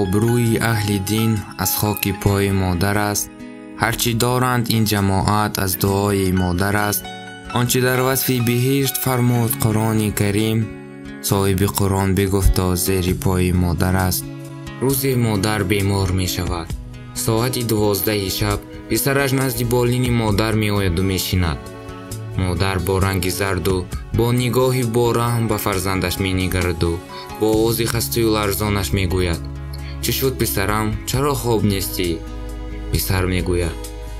Обрӯи аҳли дин аз хоки пои модар аст. Ҳарчи доранд ин ҷамоат аз дуои модар аст. Он чи дар васфи биҳишт фармуд Қуръони Карим, соҳиби Қуръон бигуфто зери пои модар аст. Рӯзе модар бемор мешавад. Соати 12 шаб писараш назди болини модар меояду мешинад. Модар бо ранги зарду бо нигоҳи бораҳм ба фарзандаш менигараду бо овози хастаю ларзонаш мегӯяд: чӣ шуд писарам, чаро хоб нестӣ? Писар мегӯяд: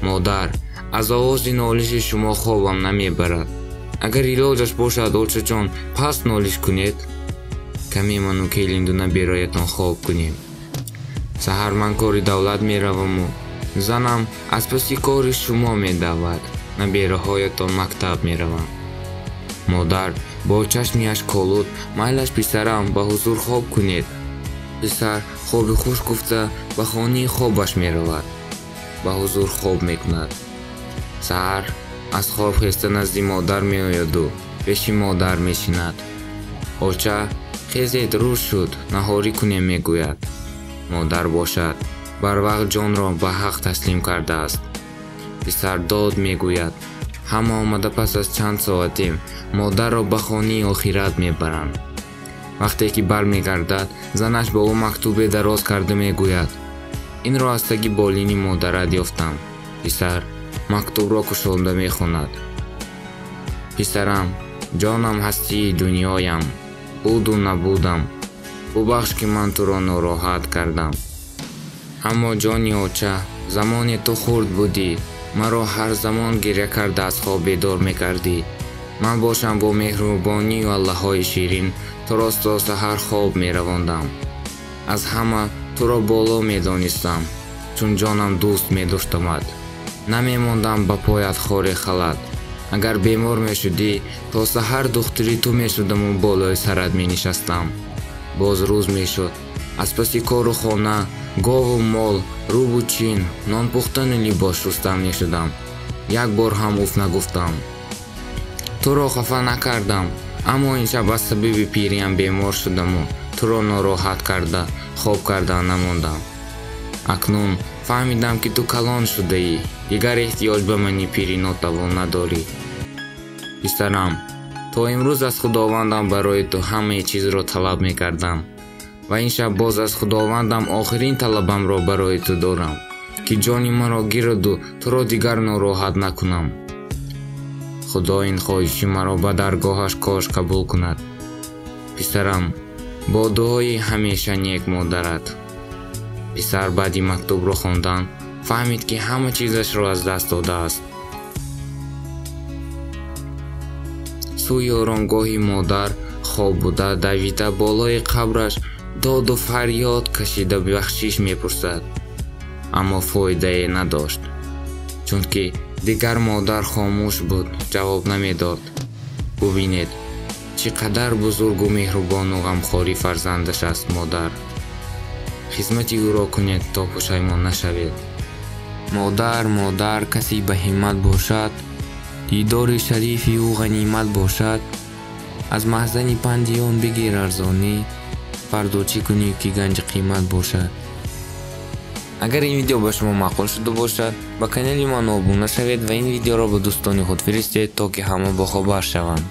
модар, аз овози нолиши шумо хобам намебарад. Агар илоҷаш бошад, очаҷон, пас нолиш кунед. Каме ману келинду набероятон хоб кунем. Саҳар ман кори давлат мераваму занам аз паси кори шумо медавад. Набераҳоятон мактаб мераванд. Модар бо чашми ашколуд: майлаш писарам, ба ҳузур хоб кунед. Писар хоби хуш гуфта ба хонаи хобаш меравад. Ба ҳузур хоб мекунад. Саҳар аз хоб хеста назди модар меояду пеши модар мешинад. Оча, хезед, рӯз шуд, наҳорӣ кунем, мегӯяд. Модар бошад барвақт ҷонро ба ҳақ таслим кардааст. Писар дод мегӯяд. Ҳама омада пас аз чанд соате модарро ба хонаи охират мебаранд. Вақте ки бармегардад, занаш ба ӯ мактубе дароз карда мегӯяд: инро аз таги болини модарат ёфтам. Писар мактубро кушода мехонад. Писарам, ҷонам, ҳастии дунёям, буду набудам. Бубахш, ки ман туро нороҳат кардам. Аммо ҷони оча, замоне ту хурд будӣ, маро ҳар замон гиря карда аз хоб бедор мекардӣ. Ман бошам бо меҳрубонию аллаҳои ширин туро то саҳар хоб меравондам. Аз ҳама туро боло медонистам, чун ҷонам дӯст медоштамад. Намемондам ба поят хоре халат. Агар бемор мешудӣ, то саҳар духтури ту мешудаму болои сарат менишастам. Боз рӯз мешуд. Аз паси кору хона, гову мол, рӯбу чин, нонпухтану либос шустан мешудам. Як бор ҳам уф нагуфтам. Туро хафа накардам, аммо ин шаб аз сабаби пириям бемор шудаму туро нороҳат карда хоб карда намондам. Акнун фаҳмидам, ки ту калон шудаӣ, дигар эҳтиёҷ ба мани пири нотавон надорӣ. Писарам, то имрӯз аз Худовандам барои ту ҳамаи чизро талаб мекардам ва ин шаб боз аз Худовандам охирин талабамро барои ту дорам, ки ҷони маро гираду туро дигар нороҳат накунам. Худо ин хоҳиши маро ба даргоҳаш кош қабул кунад. Писарам, бо дуои ҳамеша нек модарат. Писар баъди мактубро хондан фаҳмид, ки ҳама чизашро аз даст додааст. Сӯи оромгоҳи модар хоб буда давида болои қабраш доду фарёд кашида бахшиш мепурсад. Аммо фоидае надошт, чунки дигар модар хомӯш буд, ҷавоб намедод. Бубинед, чӣ қадар бузургу меҳрубону ғамхори фарзандаш аст модар. Хизмати ӯро кунед, то пушаймон нашавед. Модар, модар, касе ба ҳиммат бошад, дидори шарифи ӯ ғанимат бошад. Аз маҳзани панди он бигир арзонӣ, фардо чӣ кунӣ, ки ганҷи қимат бошад. Агар ин видео ба шумо маъқул шуда бошад, ба канали ман обуна шавед ва ин видеоро ба дӯстони худ фиристед, то ки ҳама бохабар шаванд.